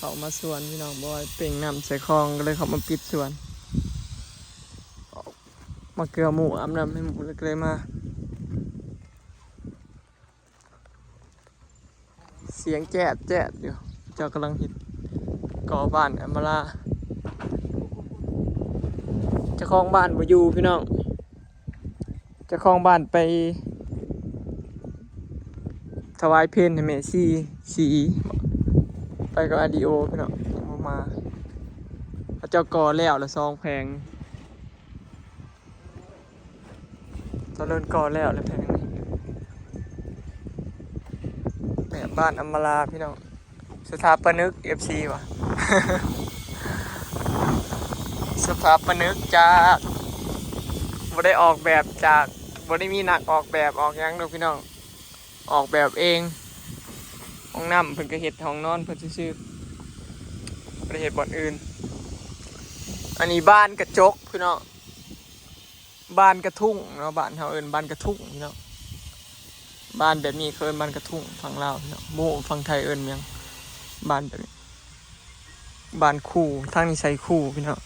ເຂົ້າມາສວນພີ່ນ້ອງ ບໍ່ໄດ້ເປັ່ງນ້ຳໃສ່ຄອງ ກໍເລີຍເຂົ້າມາປິດສວນ ມາເກືອໝູ່ ອາບນ້ຳໃຫ້ໝູ່ ແລ້ວກໍເລີຍມາ. ສຽງແຈດແຈດຢູ່ ເຂົາເຈົ້າກຳລັງເຮັດກໍ່ບ້ານອຳມາລາ. ເຈົ້າຂອງບ້ານບໍ່ຢູ່ພີ່ນ້ອງ ເຈົ້າຂອງບ້ານໄປຖວາຍເພັນໃຫ້ແມ່ຊີສີ ໄປກັບອາດີໂອພີ່ນ້ອງ ຍັງບໍ່ມາ. ເຂົາເຈົ້າກໍ່ແລ້ວລະສອງແຜງ. ຕອນເລີນກໍ່ແລ້ວແລ້ວແຜງນີ້ ແບບບ້ານອຳມາລາພີ່ນ້ອງ ສະຖາປະນຶກ ເອັຟຊີ ວ່າ ສະຖາປະນຶກຈາກ ບໍ່ໄດ້ອອກແບບຈາກ ບໍ່ໄດ້ມີນັກອອກແບບອອກຫຍັງດອກພີ່ນ້ອງ ອອກແບບເອງ. ຫ້ອງນ້ຳເພິ່ນກໍເຮັດຫ້ອງນອນເພິ່ນຊື່ໆ ບໍ່ໄດ້ເຮັດບ່ອນອື່ນ. ອັນນີ້ບານກະຈົກພີ່ນ້ອງ ບານກະທຸງເນາະ ບ້ານເຮົາເອີ້ນບານກະທຸງພີ່ນ້ອງ. ບານແບບນີ້ເຂົາເອີ້ນບານກະທຸງຝັ່ງລາວພີ່ນ້ອງ ບໍ່ຮູ້ຝັ່ງໄທເອີ້ນຫຍັງ ບານແບບນີ້ ບານຄູ ທາງນີ້ໃສ່ຄູພີ່ນ້ອງ.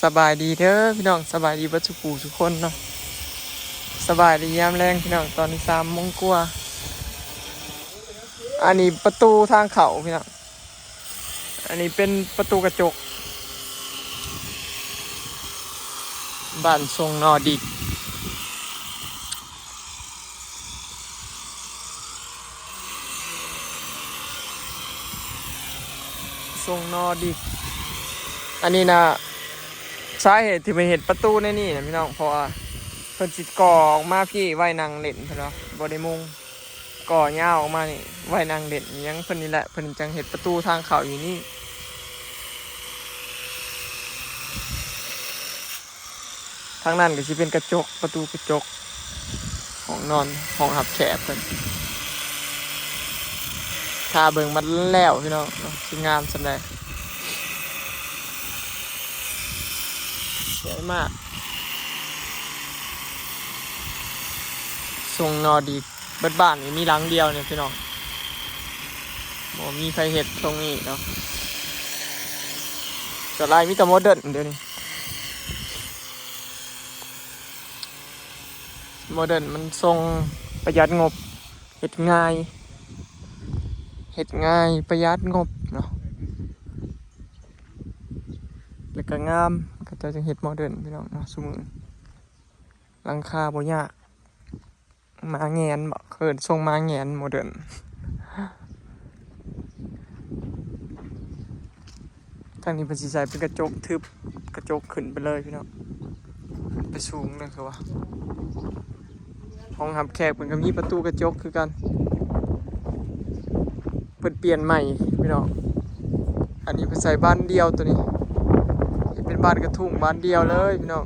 ສະບາຍດີເດີພີ່ນ້ອງ ສະບາຍດີເບິດສູ່ຜູ້ສູ່ຄົນເນາະ ສະບາຍດີຍາມແລງພີ່ນ້ອງ ຕອນນີ້ສາມໂມງກວ່າ. ອັນນີ້ປະຕູທາງເຂົ້າພີ່ນ້ອງ ອັນນີ້ເປັນປະຕູກະຈົກ ບ້ານຊົງນໍດິກ ຊົງນໍດິກ. ອັນນີ້ນະ ສາເຫດທີ່ເພິ່ນເຮັດປະຕູໃນນີ້ນະພີ່ນ້ອງ ເພາະວ່າເພິ່ນຊິກໍ່ອອກມາພີ້ໄວ້ນັ່ງຫຼິ້ນເພິ່ນວ່າ ບໍ່ໄດ້ມຸງ. ກໍ່ຍາວອອກມານີ້ໄວ້ນັ່ງຫຼິ້ນຫຍັງເພິ່ນນີ້ແຫຼະ ເພິ່ນຈັ່ງເຮັດປະຕູທາງເຂົ້າຢູ່ນີ້. ທາງນັ້ນກໍຊິເປັນກະຈົກ ປະຕູກະຈົກ ຫ້ອງນອນ ຫ້ອງຮັບແຂກເພິ່ນ. ຖ້າເບິ່ງມັນແລ້ວພີ່ນ້ອງເນາະ ຊິງາມສ່ຳໃດ ສວຍມາກ ຊົງນໍດິກ. ເບິດບ້ານນີ້ມີຫຼັງດຽວນີ້ພີ່ນ້ອງ ບໍ່ມີໃຜເຮັດຊົງນີ້ເນາະ ສ່ວນຫຼາຍມີແຕ່ໂມເດີນດຽວນີ້. ໂມເດີນມັນຊົງປະຢັດງົບ ເຮັດງ່າຍ ເຮັດງ່າຍປະຢັດງົບເນາະ ແລ້ວກໍງາມ ເຂົາເຈົ້າຈຶ່ງເຮັດໂມເດີນພີ່ນ້ອງເນາະ ຊຸມື້ນີ້. ຫຼັງຄາບໍ່ຍາກ ໝາແງນເບາະ ເອີ້ນຊົງໝາແງນໂມເດີນ. ທາງນີ້ເພິ່ນຊິໃສ່ເປັນກະຈົກທຶບ ກະຈົກຂຶ້ນໄປເລີຍພີ່ນ້ອງ ໄປສູງເລີຍຄືວ່າ. ຫ້ອງຮັບແຂກເພິ່ນກໍມີປະຕູກະຈົກຄືກັນ ເພິ່ນປ່ຽນໃໝ່ພີ່ນ້ອງ. ອັນນີ້ເພິ່ນໃສ່ບານດຽວ ໂຕນີ້ເຮັດເປັນບານກະທຸງບານດຽວເລີຍພີ່ນ້ອງ.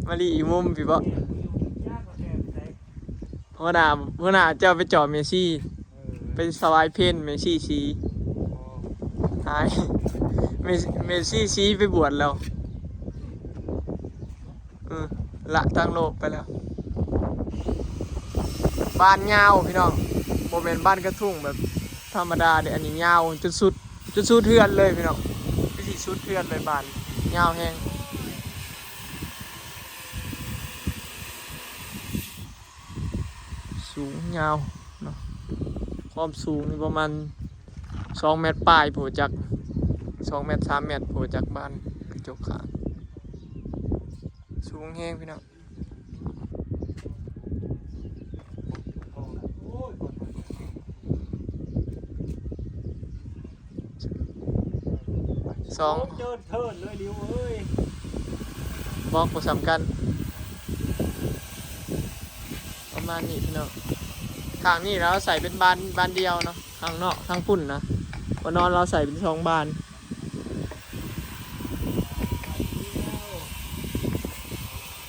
ມາລີອີກມຸມພີ້ເບາະ ຫົວໜ້າ ຫົວໜ້າເຈົ້າໄປຈອບແມ່ຊີ ໄປຖວາຍເພັນແມ່ຊີສີ ຫາຍ ແມ່ ແມ່ຊີສີໄປບວດແລ້ວ ເອີ ລະທາງໂລກໄປແລ້ວ. ບານຍາວພີ່ນ້ອງ ບໍ່ແມ່ນບານກະທຸງແບບທຳມະດາເດ້ ອັນນີ້ຍາວຈົນສຸດ ຈົນສຸດເຮືອນເລີຍພີ່ນ້ອງ ຄືຊິສຸດເຮືອນເລີຍ ບານຍາວແຮງ. ສູງຍາວເນາະ ຄວາມສູງນີ້ປະມານສອງແມັດປາຍພຸ້ນຈັກ ສອງແມັດ ສາມແມັດພຸ້ນຈັກ ບານກະຈົກຂ້າງ ສູງແຮງພີ່ນ້ອງ. ສອງ ເຈີນເທີນເລີຍລິວເອີຍ ບອກບໍ່ສ່ຳກັນ ປະມານນີ້ພີ່ນ້ອງ. ຂ້າງນີ້ລາວໃສ່ເປັນບານ ບານດຽວເນາະ ຂ້າງນອກ ທາງພຸ້ນນະ ບ່ອນນອນລາວໃສ່ເປັນສອງບານ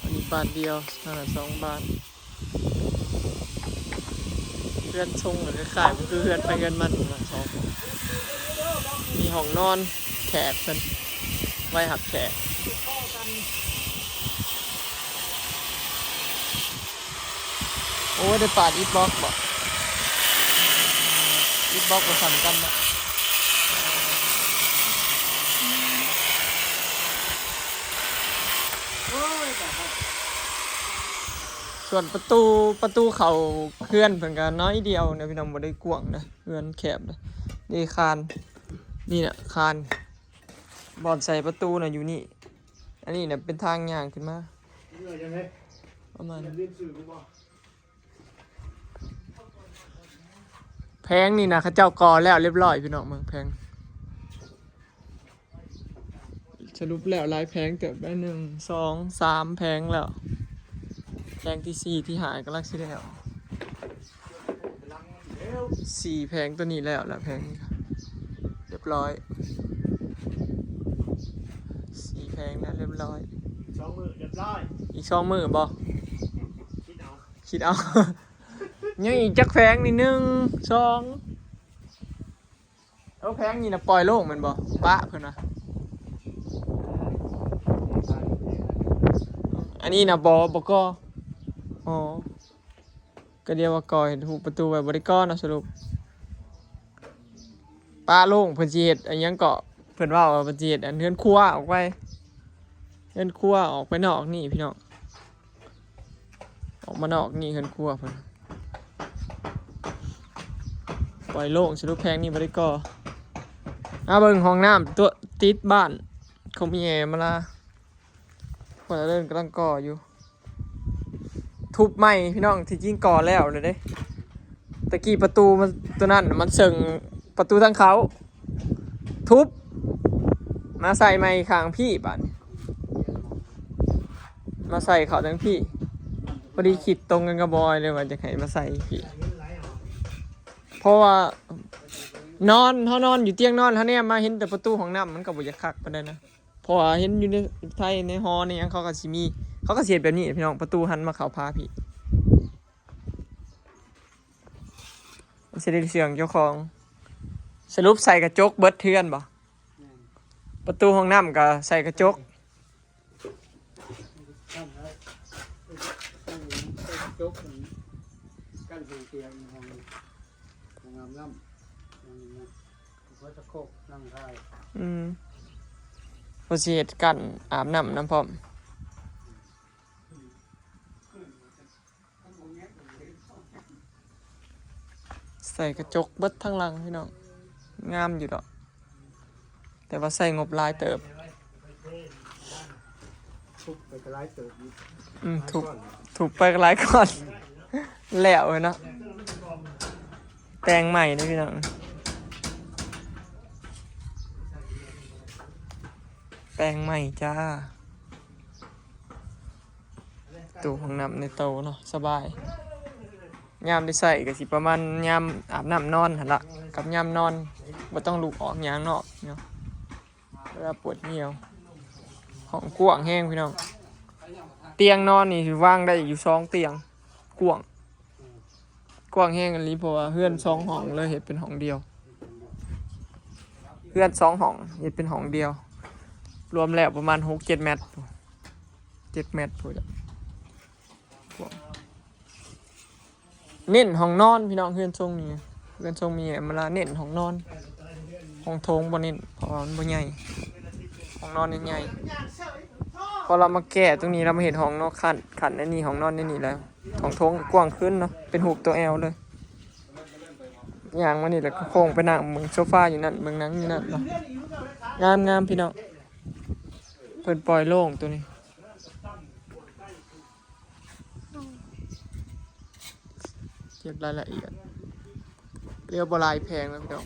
ອັນນີ້ບານດຽວ ທາງນັ້ນສອງບານ. ເຮືອນຊົງກໍຄ້າຍໆ ຄືເຮືອນໃຜເຮືອນມັນ ມີຫ້ອງນອນແຂກເພິ່ນ ໄວ້ຮັບແຂກ. ໂອ້ຍ ໄດ້ປານອິດບັອກບໍ? ອິດບັອກບໍ່ສ່ຳກັນເນາະ. ໂອ້ຍ ຕາຍແລ້ວ. ສ່ວນປະຕູ ປະຕູເຂົ້າເຮືອນເພິ່ນກໍນ້ອຍດຽວນະພີ່ນ້ອງ ບໍ່ໄດ້ກວ້າງນະ ເຮືອນແຄບນະ. ນີ້ຄານ ນີ້ນະຄານ ບ່ອນໃສ່ປະຕູນະຢູ່ນີ້. ອັນນີ້ນະເປັນທາງຍ່າງຂຶ້ນມາ ເອີ ຍັງໄງ ປະມານ ຍັງລືມຊື່ບໍ່? ແຜງນີ້ນະ ເຂົາເຈົ້າກໍ່ແລ້ວລຽບຮ້ອຍພີ່ນ້ອງ. ເບິ່ງແຜງ ສະຫຼຸບແລ້ວຫຼາຍແຜງເຕີບໄດ໋ ໜຶ່ງ ສອງ ສາມແຜງແລ້ວ. ແຜງທີສີ່ ທີຫ້າກຳລັງຊິແລ້ວ. ສີ່ແຜງ ໂຕນີ້ແລ້ວລະ ແຜງນີ້ລຽບຮ້ອຍ. ສີ່ແຜງແລ້ວລຽບຮ້ອຍ. ສອງມື້ລຽບຮ້ອຍ. ອີກສອງມື້ບໍ່? ຄິດເອົາ ຄິດເອົາ. ຍັງອີກຈັກແຜງນີ້? ໜຶ່ງ ສອງ ເອີ ແຜງນີ້ນະປ່ອຍໂລ່ງແມ່ນບໍ່? ປະເພິ່ນວ່າ. ອັນນີ້ນະບໍ່ ບໍ່ກໍ່. ອໍ ກໍດຽວວ່າກໍ່ ເຫັນຮູບປະຕູໄວ້ ບໍ່ໄດ້ກໍ່ເນາະ. ສະຫຼຸບປະໂລ່ງ ເພິ່ນຊິເຮັດອັນຫຍັງເກາະ ເພິ່ນເວົ້າວ່າເພິ່ນຊິເຮັດອັນເຮືອນຄົວອອກໄປ ເຮືອນຄົວອອກໄປນອກນີ້ພີ່ນ້ອງ. ອອກມານອກນີ້ເຮືອນຄົວເພິ່ນ ປ່ອຍໂລ່ງ. ສະຫຼຸບແຜງນີ້ບໍ່ໄດ້ກໍ່. ມາເບິ່ງຫ້ອງນ້ຳຕົວະ ຕິດບ້ານ ເຂົາມີແອມາລາ ພວກເຮົາເດີນກຳລັງກໍ່ຢູ່ ທຸບໃໝ່ພີ່ນ້ອງ. ທີ່ຈິງກໍ່ແລ້ວແລ້ວເດ້ ຕະກີ້ປະຕູມັນ ຕົວນັ້ນມັນເຊິ່ງປະຕູທາງເຂົ້າ ທຸບມາໃສ່ໃໝ່ຂ້າງພີ້. ບາດນີ້ມາໃສ່ເຂົ້າທາງພີ້ ພໍດີຄິດຕົງກັນກັບບອຍເລີຍວ່າຈະໃຫ້ມາໃສ່ພີ້ ເພາະວ່ານອນ ເຮົານອນຢູ່ຕຽງນອນ ເຮົາແນມມາເຫັນແຕ່ປະຕູຫ້ອງນ້ຳ ມັນກໍບໍ່ຢາກຄັກປານໃດນະ. ເພາະວ່າເຫັນຢູ່ໃນໄທໃນຫໍໃນຫຍັງ ເຂົາກໍຊິມີ ເຂົາກໍຊິເຮັດແບບນີ້ແຫຼະພີ່ນ້ອງ ປະຕູຫັນມາເຂົ້າພາພີ້ ມັນຊິໄດ້ເຊື່ອງເຈົ້າຂອງ. ສະຫຼຸບໃສ່ກະຈົກເບິດເຮືອນບໍ່? ແມ່ນ. ປະຕູຫ້ອງນ້ຳກໍໃສ່ກະຈົກ ໃສ່ກະຈົກ ກັ້ນຫ້ອງຕຽງ ຫ້ອງ ຫ້ອງອາບນ້ຳ ຫ້ອງ ຫົວສະໂຄກ ນັ່ງຖ່າຍ. ອືມ ເພິ່ນຊິເຮັດກັ້ນອາບນ້ຳນຳພ້ອມ. ໃສ່ກະຈົກເບິດທັງຫຼັງພີ່ນ້ອງ ງາມຢູ່ດອກ ແຕ່ວ່າໃຊ້ງົບຫຼາຍເຕີບ. ທຸບໄປກໍຫຼາຍເຕີບຢູ່. ອືມ ທຸບ ທຸບໄປກໍຫຼາຍກ້ອນ ແລ້ວເນາະ. ແປງໃໝ່ເດ້ພີ່ນ້ອງ ແປງໃໝ່ຈ້າ. ຕູ້ຫ້ອງນ້ຳໃນໂຕເນາະ ສະບາຍ. ຍາມໄດ້ໃຊ້ກໍຊິປະມານຍາມອາບນ້ຳນອນຫັ້ນລະ ກັບຍາມນອນ ບໍ່ຕ້ອງລຸກອອກຫຍັງນອກເນາະ ເວລາປວດຍ່ຽວ. ຫ້ອງກວ້າງແຮງພີ່ນ້ອງ ຕຽງນອນນີ້ວາງໄດ້ຢູ່ສອງຕຽງ ກວ້າງ ກວ້າງແຮງອີ່ຫຼີ ເພາະວ່າເຮືອນສອງຫ້ອງເລີຍເຮັດເປັນຫ້ອງດຽວ ເຮືອນສອງຫ້ອງເຮັດເປັນຫ້ອງດຽວ ລວມແລ້ວປະມານຫົກເຈັດແມັດ ເຈັດແມັດພຸ້ນແຫຼະ. ເນັ້ນຫ້ອງນອນພີ່ນ້ອງ ເຮືອນຊົງນີ້ ເຮືອນຊົງມີແອມມາລາ ເນັ້ນຫ້ອງນອນ ຫ້ອງໂຖງບໍ່ເນັ້ນ ເພາະວ່າມັນບໍ່ໃຫຍ່ ຫ້ອງນອນໃຫຍ່ໆ. ພໍລາວມາແກ້ຕົງນີ້ ລາວມາເຮັດຫ້ອງນອນ ຂັ້ນ ຂັ້ນໃນນີ້ ຫ້ອງນອນໃນນີ້ແລ້ວ ຫ້ອງໂຖງກໍກວ້າງຂຶ້ນເນາະ ເປັນຮູບຕົວແອວເລີຍ. ຍ່າງມານີ້ແລ້ວກໍໂຄ້ງໄປນັ່ງເບິ່ງໂຊຟາຢູ່ນັ້ນ ເບິ່ງໜັງຢູ່ນັ້ນເນາະ. ງາມໆ ພີ່ນ້ອງ ເພິ່ນປ່ອຍໂລ່ງໂຕນີ້. ເກັບລາຍລະອຽດ ເຫຼືອບໍ່ຫຼາຍແຜງແລ້ວພີ່ນ້ອງ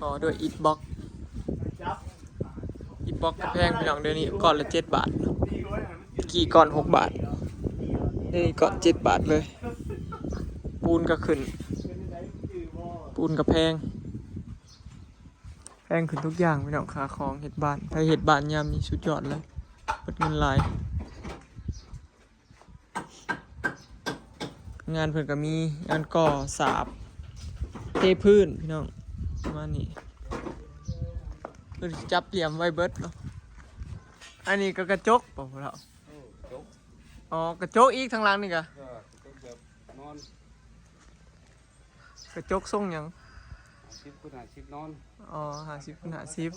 ກໍດ້ວຍອິດບັອກ ອິດບັອກກໍແພງພີ່ນ້ອງ ດຽວນີ້ກ້ອນລະເຈັດບາດ ກີ້ກ້ອນຫົກບາດ ດຽວນີ້ກ້ອນເຈັດບາດເລີຍ. ປູນກໍຂຶ້ນ ປູນກໍແພງ ແພງຂຶ້ນທຸກຢ່າງພີ່ນ້ອງ ຄ່າຂອງເຮັດບ້ານ ໃຜເຮັດບ້ານຍາມນີ້ສຸດຍອດເລີຍ ເບິດເງິນຫຼາຍ. ງານເພິ່ນກໍມີງານກໍ່ສາບ ເທພື້ນພີ່ນ້ອງ ປະມານນີ້ ເພິ່ນຈັດຕຽມໄວ້ເບິດເນາະ. ອັນນີ້ກໍກະຈົກບໍ່ພໍ່ເຖົ້າ? ເອີ ກະຈົກ. ອໍ ກະຈົກອີກທາງຫຼັງນີ້ກະ ເອີ ກະຈົກແບບນອນ. ກະຈົກຊົງຫຍັງ? ຫ້າສິບຄູນຫ້າສິບນອນ. ອໍ ຫ້າສິບຄູນຫ້າສິບ.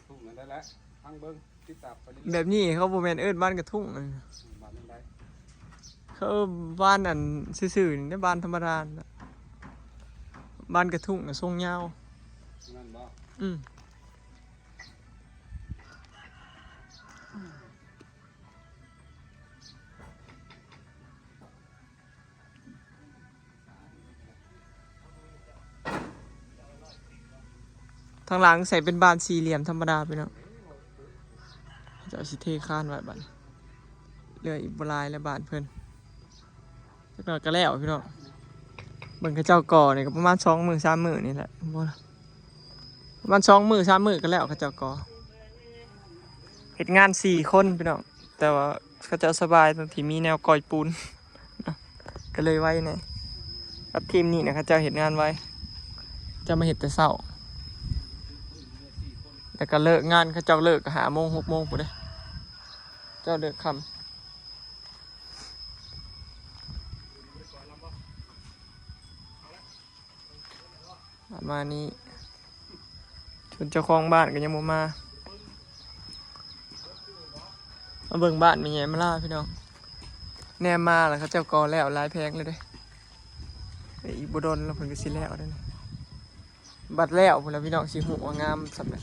ທຸ່ງນັ້ນໄດ້ແຫຼະ ຟັງເບິ່ງ ຕິດຕາມໄປເລື້ອຍໆ. ແບບນີ້ເຂົາບໍ່ແມ່ນເອີ້ນບານກະທຸງ ບານນັ້ນໄດ້. ເຂົາເອີ້ນບານອັນຊື່ໆນີ້ ບານທຳມະດາ ບານກະທຸງນະ ຊົງຍາວ. ນັ້ນບໍ່? ອືມ. ທາງຫຼັງໃສ່ເປັນບານສີ່ຫຼ່ຽມທຳມະດາພີ່ນ້ອງ. ເຂົາເຈົ້າຊິເທຄານໄວ້ບາດນີ້ ເຫຼືອອີກບໍ່ຫຼາຍແລ້ວບານເພິ່ນ. ຈັກໜ້ອຍກໍແລ້ວພີ່ນ້ອງ. ເບິ່ງເຂົາເຈົ້າກໍ່ນີ້ກໍປະມານສອງມື້ສາມມື້ນີ້ແຫຼະ ບໍ່ ປະມານສອງມື້ສາມມື້ກໍແລ້ວ ເຂົາເຈົ້າກໍ່. ເຮັດງານສີ່ຄົນພີ່ນ້ອງ ແຕ່ວ່າເຂົາເຈົ້າສະບາຍຕອນທີ່ມີແນວກ່ອຍປູນ ກໍເລີຍໄວແດ່. ກັບທີມນີ້ນະ ເຂົາເຈົ້າເຮັດງານໄວ ເຈົ້າມາເຮັດແຕ່ເຊົ້າ ແລ້ວກໍເລີກງານ ເຂົາເຈົ້າເລີກກໍຫ້າໂມງ ຫົກໂມງພຸ້ນເດ້ ເຈົ້າເລີກຄ່ຳ. ປະມານນີ້ ສ່ວນເຈົ້າຂອງບ້ານກໍຍັງບໍ່ມາ. ມາເບິ່ງບ້ານແມ່ໃຫຍ່ມາລາພີ່ນ້ອງ. ແນມມາແລ້ວເຂົາເຈົ້າກໍ່ແລ້ວຫຼາຍແຜງເລີຍເດ້. ອີກບໍ່ດົນແລ້ວເພິ່ນກໍຊິແລ້ວເດ້. ບັດແລ້ວພຸ້ນລະພີ່ນ້ອງ ຊິຮູ້ວ່າງາມສ່ຳໃດ.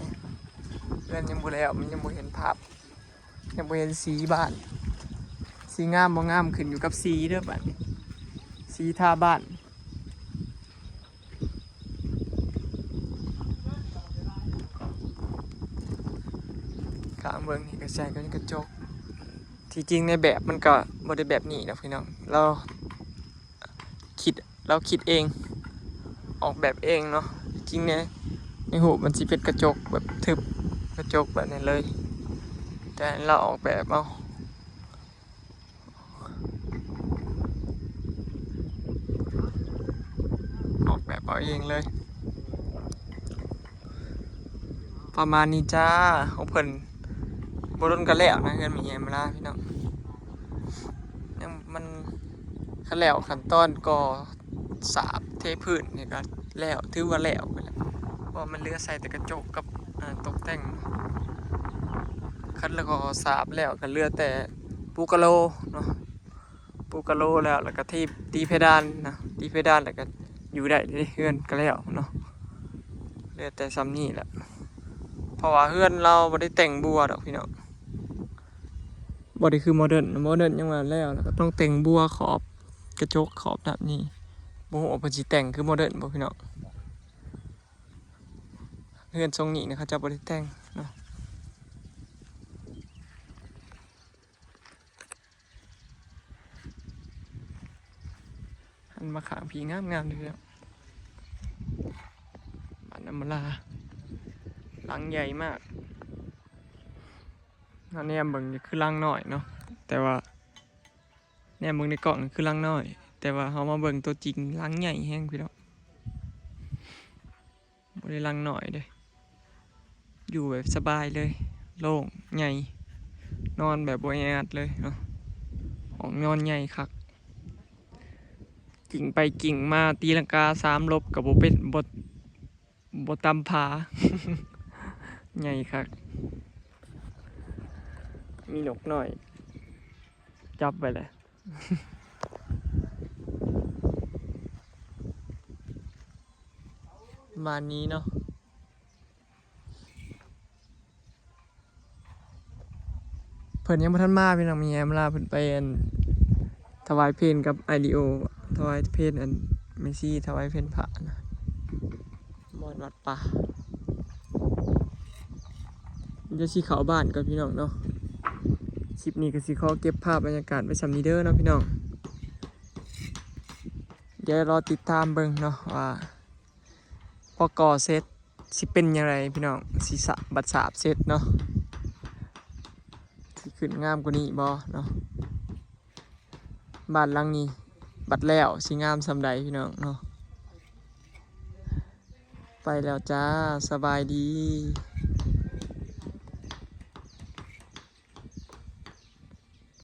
ເຮືອນຍັງບໍ່ແລ້ວ ມັນຍັງບໍ່ເຫັນພາບ ຍັງບໍ່ເຫັນສີບ້ານ. ຊິງາມບໍ່ງາມຂຶ້ນຢູ່ກັບສີເດີບາດນີ້ ສີທາບ້ານ. ຂ້າງເບິ່ງນີ້ກໍໃສ່ກັບກະຈົກ. ທີ່ຈິງໃນແບບມັນກໍບໍ່ໄດ້ແບບນີ້ດອກພີ່ນ້ອງ ລາວຄິດ ລາວຄິດເອງ ອອກແບບເອງເນາະ. ທີ່ຈິງໃນ ໃນຮູບມັນຊິເປັນກະຈົກແບບທຶບ ກະຈົກແບບນີ້ເລີຍ ແຕ່ລາວອອກແບບເອົາ. ອອກແບບເອົາເອງເລີຍ ປະມານນີ້ຈ້າ. ຂອງເພິ່ນບໍ່ດົນກໍແລ້ວນະ ເຮືອນແມ່ໃຫຍ່ມາລາພີ່ນ້ອງ. ຍັງມັນ ຄັນແລ້ວຂັ້ນຕອນກໍ່ ສາບເທພື້ນນີ້ກໍແລ້ວ ຖືວ່າແລ້ວໄປແລ້ວ ເພາະວ່າມັນເຫຼືອໃສ່ແຕ່ກະຈົກກັບ ອ່າ ຕົກແຕ່ງ. ຄັນແລ້ວກໍສາບແລ້ວກໍເຫຼືອແຕ່ປູກະໂລເນາະ ປູກະໂລແລ້ວ ແລ້ວກໍທີ ຕີເພດານນະ ຕີເພດານແລ້ວກໍຢູ່ໄດ້ເດ້ ເຮືອນກໍແລ້ວເນາະ. ເຫຼືອແຕ່ສ່ຳນີ້ແຫຼະ ເພາະວ່າເຮືອນລາວບໍ່ໄດ້ແຕ່ງບົວດອກພີ່ນ້ອງ. ບໍ່ໄດ້ຄືໂມເດີນ ໂມເດີນຍັງວ່າແລ້ວ ແລ້ວກໍຕ້ອງແຕ່ງບົວຂອບ ກະຈົກຂອບແບບນີ້. ບໍ່ຮູ້ວ່າເພິ່ນຊິແຕ່ງຄືໂມເດີນບໍ່ພີ່ນ້ອງ. ເຮືອນຊົງນີ້ນະ ເຂົາເຈົ້າບໍ່ໄດ້ແຕ່ງເນາະ. ຫັນມາຂ້າງພີ້ງາມໆເດີພີ່ນ້ອງ. ບ້ານອຳມາລາ ຫຼັງໃຫຍ່ມາກ. ເຮົາແນມເບິ່ງນີ້ຄືຫຼັງນ້ອຍເນາະ ແຕ່ວ່າ ແນມເບິ່ງໃນກ້ອງຄືຫຼັງນ້ອຍ ແຕ່ວ່າເຮົາມາເບິ່ງຕົວຈິງຫຼັງໃຫຍ່ແຮງພີ່ນ້ອງ. ບໍ່ໄດ້ຫຼັງນ້ອຍເດ້ ຢູ່ແບບສະບາຍເລີຍ ໂລ່ງໃຫຍ່ ນອນແບບບໍ່ແອອັດເລີຍເນາະ. ຫ້ອງນອນໃຫຍ່ຄັກ ກິ້ງໄປກິ້ງມາ ຕີລັງກາສາມລົບກໍບໍ່ເປັນ ບໍ່ ບໍ່ຕຳຜາ ໃຫຍ່ຄັກ. ມີນົກນ້ອຍຈັບໄວ້ແຫຼະ. ປະມານນີ້ເນາະ. ເພິ່ນຍັງບໍ່ທັນມາພີ່ນ້ອງ ແມ່ໃຫຍ່ມາລາເພິ່ນໄປ ອັນ ຖວາຍເພນກັບອ້າຍລີໂອ ຖວາຍເພນ ອັນ ແມ່ຊີຖວາຍເພນພະນະ ບ່ອນວັດປ່າ. ດຽວຊິເຂົ້າບ້ານກ່ອນພີ່ນ້ອງເນາະ. ຄລິບນີ້ກໍຊິຂໍເກັບພາບບັນຍາກາດໄວ້ສ່ຳນີ້ເດີເນາະພີ່ນ້ອງ. ດຽວລໍຕິດຕາມເບິ່ງເນາະວ່າ ພໍກໍ່ເສັດຊິເປັນຈັ່ງໃດພີ່ນ້ອງ ຊິສາບ ບັດສາບເສັດເນາະ ຊິຂຶ້ນງາມກວ່ານີ້ບໍ່ເນາະ. ບ້ານຫຼັງນີ້ບັດແລ້ວຊິງາມສ່ຳໃດພີ່ນ້ອງເນາະ. ໄປແລ້ວຈ້າ ສະບາຍດີ.